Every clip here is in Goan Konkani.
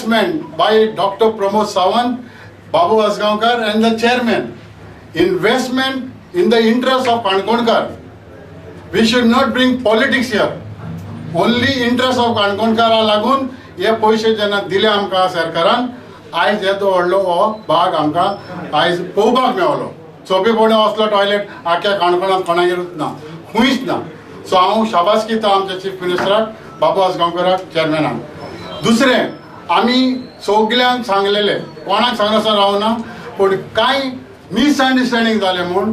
Investment by Doctor Pramod Sawant, Babu Asgaonkar and the chairman. Investment in the interest of Kankonkar. We should not bring politics here. Only interest of काणकोणकारा लागून हे पयशे जेन्ना दिले आमकां सरकारान, आयज येदो व्हडलो हो बाग आमकां आयज पळोवपाक मेवलो. सोंपेपणी असलो टॉयलेट आख्ख्या काणकोणांत कोणागेरूच ना, खंयच ना. सो हांव शाबासकी दिता आमच्या चीफ मिनिस्टराक, बाबू आजगांवकराक, चेअरमॅनाक. दुसरें, आमी सगल्यांक सांगलेले, कोणाक सांगनासतना रावना, पूण कांय मिसअंडरस्टँडींग जालें म्हूण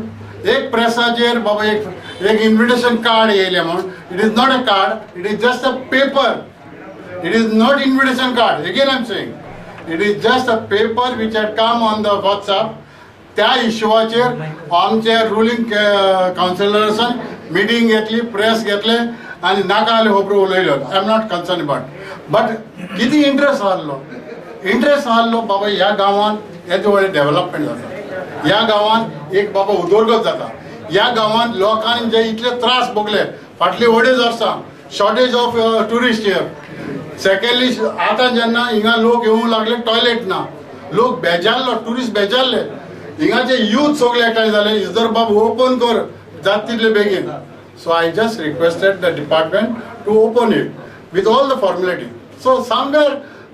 एक प्रेसाचेर बाबा एक एक इन्विटेशन कार्ड येयलें म्हूण. It is not a card, it is just a paper. It is not invitation card. Again I am saying, it is just a paper which had come on the WhatsApp. त्या इशुवाचेर आमचे रुलींग कावन्सिलर्सान मिटींग घेतली, प्रेस घेतले आनी नाका जाल्यो खबरो उलयल्यो. I am not concern about, but कितें इंट्रस्ट आहलो, इंट्रस्ट आहलो बाबा ह्या गांवांत येदें व्हडलें डेव्हलपमेंट जाता, ह्या गांवांत एक बाबा उदरगत जाता, ह्या गांवांत लोकांनी जे इतले त्रास भोगले फाटली अडेज वर्सां, shortage of tourist here. Secondly, आतां जेन्ना हिंगा लोक येवंक लागले, टॉयलेट ना, लोक बेजारलो, ट्युरिस्ट बेजारले, हिंगाचे यूथ सगळे एकठांय जाले, इजर बाब ओपन कर जाता तितले बेगीन. So I just requested the department to open it with all the formality. So somewhere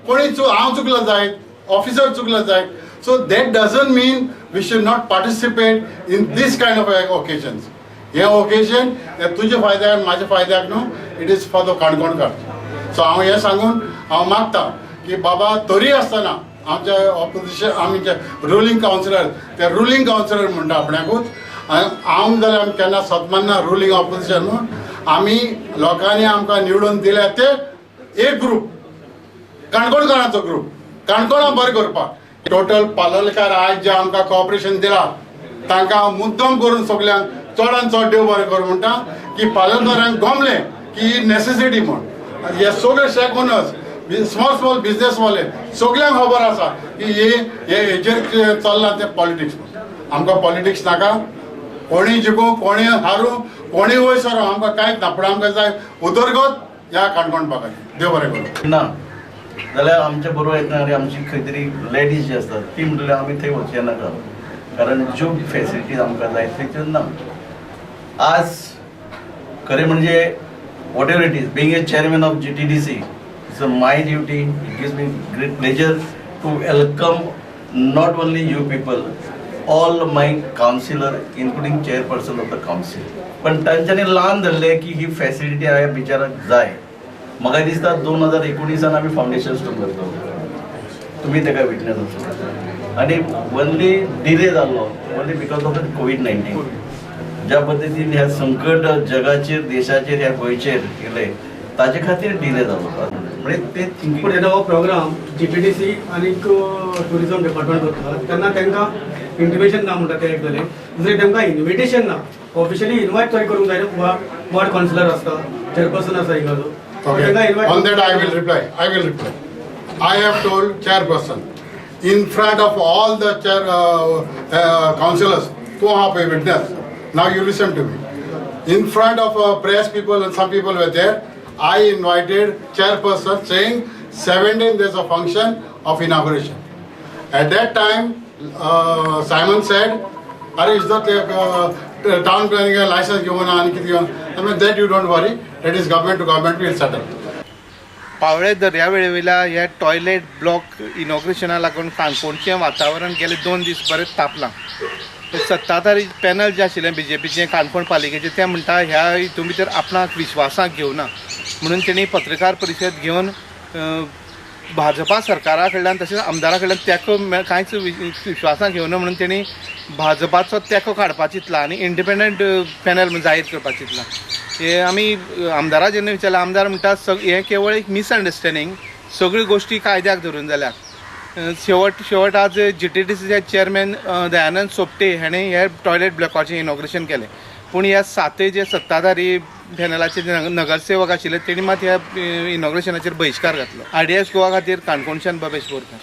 कोणी हांव चुकलो जायत, ऑफिसर चुकलो जायत, so that doesn't mean we should not participate in this kind of occasions. हे ओकेजन हे तुजे फायद्याक, म्हाज्या फायद्याक न्हू, it is for the Kankonkar. So हांव हें सांगून हांव मागता की बाबा, तरी आसतना आमच्या ऑपोजिशन, आमचे रुलींग कावन्सिलर, ते रुलींग कावन्सिलर म्हणटा आपणाकूच, हांव जाल्यार आमी केन्ना सतमान्ना रुलींग ऑपोजिशन म्हूण. आमी लोकांनी आमकां निवडून दिल्या ते एक ग्रूप, काणकोणकारांचो ग्रूप, काणकोणा बरें करपाक. टोटल पालोलकार आयज जे आमकां कॉपरेशन दिला, तांकां हांव मुद्दम करून सगल्यांक चडान चड देव बरें करूं म्हणटा की पालोलकारांक गमलें की ही नेसेसिटी म्हूण. आनी हे सगळे शॅक ओनर्स, स्मॉल स्मॉल बिजनेसवाले, सगल्यांक खबर आसा की हे हे हेजेर चल्लां तें पॉलिटिक्स. आमकां पॉलिटिक्स नाका. कोणी जिखूं, कोणी हारूं, कोणी वयर सरूं, आमकां कांयच ना, पूण आमकां जाय उदरगत ह्या काणकोण भागाची. देव बरें करूं. ना जाल्यार आमच्या बरोबर येतना आनी आमची खंय तरी लेडीज जी आसतात, ती म्हणटली आमी थंय वचचें नाका, कारण ज्यो फेसिलिटीज आमकां जाय थंय ना. आज खरें म्हणजे, whatever it is, being a chairman of GTDC, it's my duty. It gives me great pleasure to welcome not only you people, all my councillor, including chairperson of the council. पण तांच्यांनी ल्हान धरलें की ही फॅसिलिटी ह्या बिचाराक जाय. म्हाका दिसता 2019 आमी फावंडेशन स्टोन करतो, तुमी ताका विटनेस आसा. आनी ओनली डिले जाल्लो only because of the COVID-19. ज्या पद्दतीन ह्या संकट जगाचेर, देशाचेर, ह्या गोंयचेर येयलें, ताजे खातीर डिले जालो म्हणजे ते पूण थिंकींग. जेन्ना हो प्रोग्राम जीटीडीसी आनीक टुरिझम डिपार्टमेंट करता तेन्ना तांकां इंटिमेशन ना म्हणटा तें एक जालें. दुसरें, तांकां इन्विटेशन ना. ऑफिशियली इन्वायट तरी करूंक जाय न्हू. वॉर्ड कावन्सिलर आसता, चेअरपर्सन आसा हिंगाचो. Okay. तांकां invite On that I will reply. I will reply. I have told chairperson in front of all the chair councillors, to have a witness. Now you listen to me. In front of press people and some people were there, I invited chairperson saying 17 there's a function of inauguration. At that time, Simon said, "Are is that town planning license given आणि किती given?" I mean, that you don't worry. That is government to government will settle. Pawale दर्यावेळेवयल्या ह्या टॉयलेट ब्लॉक इनॉग्रेशना लागून काणकोणचें वातावरण गेले 2 दीस बरें तापलां. ते सत्ताधारी पॅनल जें आशिल्लें बीजेपीचें काणकोण पालिकेचें, तें म्हणटा ह्या हितून भितर आपणाक विश्वासाक घेवना म्हणून तेणी पत्रकार परिशद घेवन भाजपा सरकारा कडल्यान तशेंच आमदारा कडल्यान तेंको कांयच विश्वासाक घेवना म्हणून तेणी भाजपाचो तेंको काडपा चिंतला आनी इंडिपेंडंट पॅनल म्हूण जाहीर करपा चिंतला. हे आमी आमदारा जेन्ना विचारलें, आमदार म्हणटा हें केवळ एक मिसअंडरस्टँडींग, सगळ्यो गोश्टी कायद्याक धरून जाल्यात. शेवट शेवट आज जीटीडीसीचे चेअरमॅन दयानंद सोपटे हाणें हे टॉयलेट ब्लॉकाचें इनॉग्रेशन केलें, पूण ह्या सातय जे सत्ताधारी पॅनलाचे जे नगरसेवक आशिल्ले, तेणी मात ह्या इनॉग्रेशनाचेर बहिश्कार घातलो. आरडीएस गोवा खातीर काणकोणच्यान बबेश बोरकर.